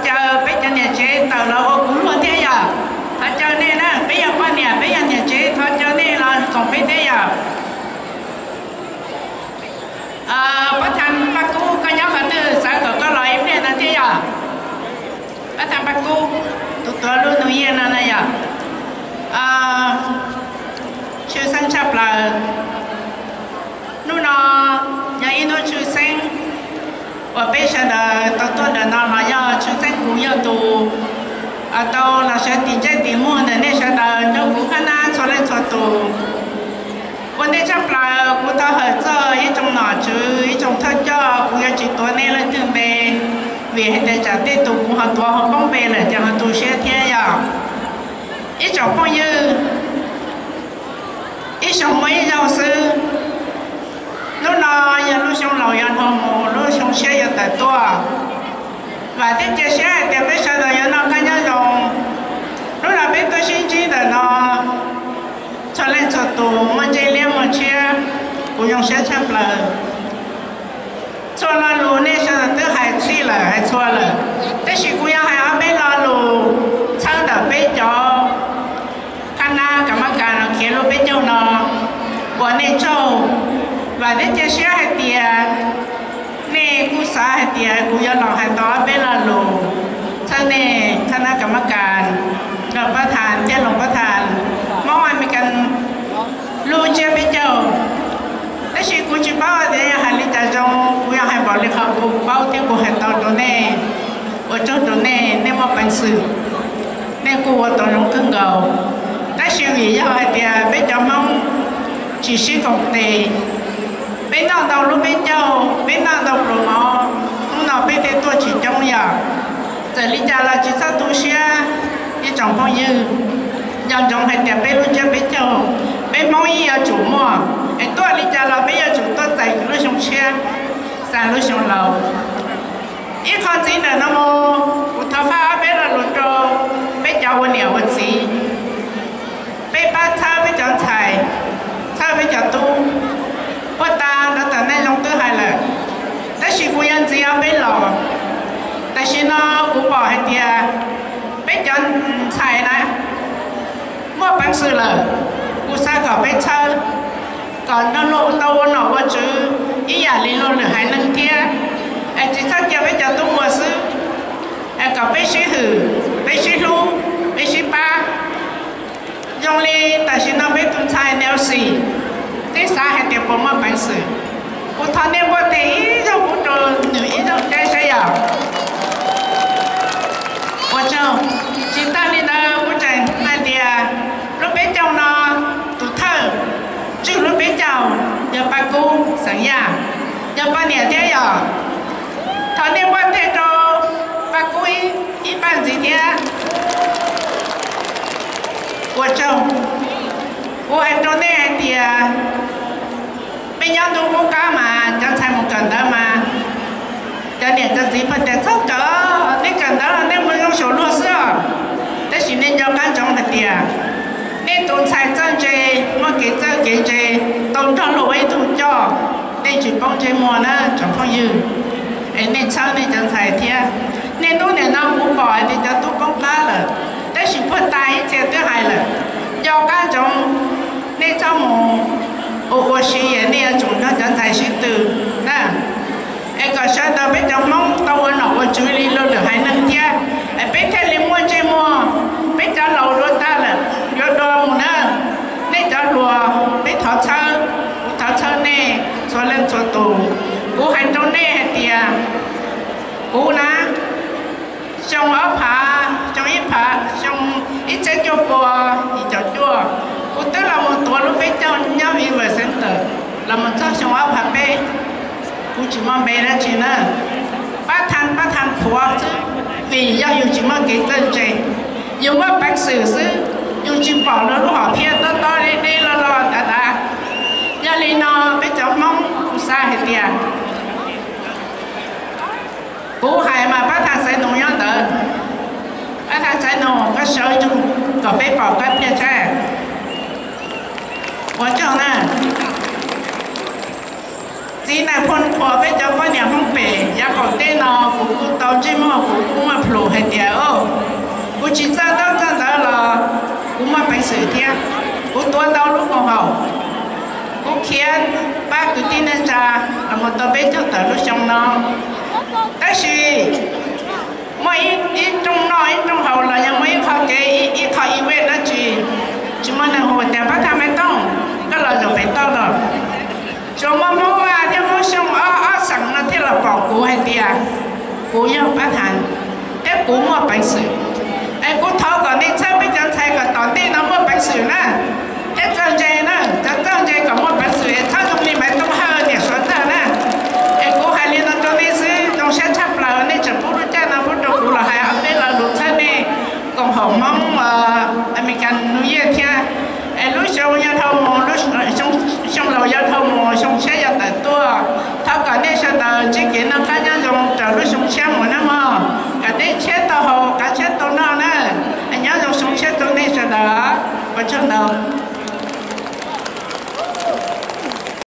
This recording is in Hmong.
caw peb cov niam tsev tawm los ua kuv luag thiab yom. Thov caw nej na, peb yog poj niam, peb yog niam tsev, thov caw nej los koom peb thiab yom. Pab Thas Paj Kub, koj nyob qhov twg, xav kom koj los ib pliag no thiab yom. Pab Thas Paj Kub, tus tuav lub nus yiaj no na yom. Tshwj xeeb tshaj plaws. Hnub no yog ib hnub tshwj xeeb uas peb sawv daws tau tuaj ntawm no los yog tshwj xeeb kuv yog tus tau los sawv tim ntsej tim muag ntawm nej sawv daws nrog kuv qhab nab txhua leej txhua tus. Ua ntej tshaj plaws kuv thov hawm txog ib tsoom nom tswv, ib tsoom thawj coj, kuv yuav tsis tuav nej leej twg npe, vim hais tias tsam tej tus kuv ho tuav ho poob npe lawm ces ho tu siab thiab yom. Ib tsoom phooj ywg, ib xyoo muaj ib zaug xwb. Hnub no yog lub xyoo laus yuav dhau mus, lub xyoo tshiab yuav tawm tuaj. Vam thiab cia siab hais tias peb sawv daws yuav noj qab nyob zoo. Hnub no peb tuaj sib ntsib ntawm no, txhua leej txhua tus muaj ntsej liab muaj tshiab, kuv zoo siab tshaj plaws. Txhua lo lus nej sawv daws twb hais txhij lawm, hais txhua lawm, tab sis kuv yuav hais ob peb lo lus txhawb ntawm peb cov qhab nab kam mab kas los khiav lub peb caug no ua nej tsaug. Vam thiab cia siab hais tias nej kuj xav hais tias kuv yuav los hais tau ob peb lo lus txhawb nej qhab nab kam mab kas, los pab thas thiab los pab thas Hmoob Amelikas lub tsiab peb caug. Tab sis kuv tsis paub tias yog hais li cas zoo, kuv yuav hais npaum li qhov kuv paub thiab kuv hais tau rau nej. Ua tsaug rau nej, nej muaj peev xwm, nej kuj ua tau zoo kawg nkaus. Tab sis vim yog hais tias peb cov Hmoob tsis sib koom tes, peb noj ntau lub peb caug, peb noj ntau pluas mov, hnub no peb thiaj tuaj tsis coob yom. Txawm li cas los tsis txhob tu siab, ib tsoom phooj ywg. Nco ntsoov hais tias peb lub tsiab peb caug, peb Hmoob yeej yuav tsum muaj, es tuaj li cas los peb yuav tsum tuaj txais lub xyoo tshiab, xa lub xyoo laus. Ib qho ntxiv ntawm no mus, kuv thov faj ob peb lo lus rau peb cov ua niam ua txiv, peb pab txhawb peb cov ntxhais, txhawb peb cov tub. Puag ta ntawd tam nej zoo twb hais lawm, tab sis kuv yuav ntxiv ob peb los. Tam sim no kuv pom hais tias peb cov ntxhais na muaj peev xwm lawm, kuv xav kom peb txhawb, kom nrog luag tau ua nom ua tswv ib yam li luag lwm haiv neeg thiab. Es tsis txhob cia peb cov tub ua xwb, es kom peb sib hwm, peb sib hlub, peb sib pab. Zoo li tam sim no peb tus ntxhais Nelson, nej xav hais tias puas muaj peev xwm? Kuv thov nej npuaj tes ib zaug pub rau nws ib zaug saib saib yom. Ua tsaug. Tsis tag li ntawd kuv tseem hais tias lub peb caug no tus thawj tswj lub peb caug yog Paj Kub xeem Yaj, yog poj niam thiab yom. Thov nej npuaj tes rau Paj Kub ib paj ntxiv thiab. Ua tsaug. Kuv hais rau nej hais tias peb nyob ntuj qub qab mas cov ntxhais mus kawm ntawv mas cov niam cov txiv pheej tias txhob kawm, nej kawm ntawv los nej mus zoo saum luag xwb os. Tab sis nej nco qab ntsoov hais tias nej tus ntxhais txawj ntse, muaj kev txawj kev ntse, tau nrog luag ua ib tug coj, nej tsis poob ntsej muag na tsoom phooj ywg. Es nej txhawb nej cov ntxhais thiab. Niaj hnub nim no kuv pom hais tias cov tub poob qab lawm, tab sis puag ta ib txhia twb hais lawm, nco qab ntsoov, nej txhob mus ua ua si, nej yuav tsum nrog cov ntxhais sib tw na. Es kom sawv daws peb cov Hmoob tau ua nom ua tswv li luag lwm haiv neeg thiab, es peb thiaj li muaj ntsej muag. Peb cov laus dua tag lawm, yuav dua mus na. Nej cov hluas, peb thov txhawb, kuv thov txhawb nej txhua leej txhua tus. Kuv hais rau nej hais tias kuv na, xyoo ob phav, xyoo ib phav, xyoo ib txhiab cuaj pua yim caum cuaj, kuv twb los mus tuav lub peb caug nyob Viva Center los mus txog xyoo ob phav peb. Kuv tsis muaj npe dab tsi na, pab tha pab tha qhuav xwb, vim yog yus tsis muaj kev txawj ntse, yus muaj peev xwm xwb, yus tsis pom luag lub hom phiaj tob tob deb deb loj loj dav dav. Yog li no peb cov Hmoob kuv xav hais tias, kuv hais mas pab tha Xaiv Nus nyob ntawd, pab tha Xaiv Nus koj sawv tsuag kom peb pom koj thiaj saib. Ua tsaug na. Txiv Nais Phoo qhuas peb cov poj niam Hmoob pem yav qaum teb no, kuv kuj tau ntsej muag kuv kuj muaj plhus hais tias, kuv tsis txawj ntaub txawj ntawv los kuv muaj peev xwm thiab. Kuv tuav tau lub koom haum, kuv khiav pab kwv tij neej tsa los mus tau peb caug tawm lub xyoo no. Tab sis muaj ib rooj noj ib rooj haus los yog muaj ib qho kev ib qho ib vej dab tsi, tsis muaj neeg hu tias pab thaj Maiv Tooj, koj los zaum pem toj los. Tsuas muaj Hmoob Vaj thiab Hmoob Xyooj ob ob xeem no thiaj los pom kuv hais tias kuv yog pab thaj thiab kuv muaj peev xwm. Es kuv thov kom nej txhawb peb cov ntxhais kom tom ntej no muaj peev xwm na, thiab txawj ntse na, cov txawj ntse kom muaj peev xwm es txhob zoo li Maiv Tooj Hawj niam Suav Txawj na. Es kuv hais li no rau nej xwb, zoo siab tshaj plaws nej tseem pub lub caij no pub rau kuv los hais ob peb lo lus txhawb nej koom haum Hmoob American New Year thiab. Es lub xyoo yog dhau mus, xyoo laus yog dhau mus, xyoo tshiab yog tawm tuaj. Thov kom nej sawv daws ntsib kev noj qab nyob zoo raws lub xyoo tshiab mus na mog, kom dej tshiab tau haus, qav tshiab tau noj na. Nyob zoo xyoo tshiab rau nej sawv daws, ua tsaug ntau.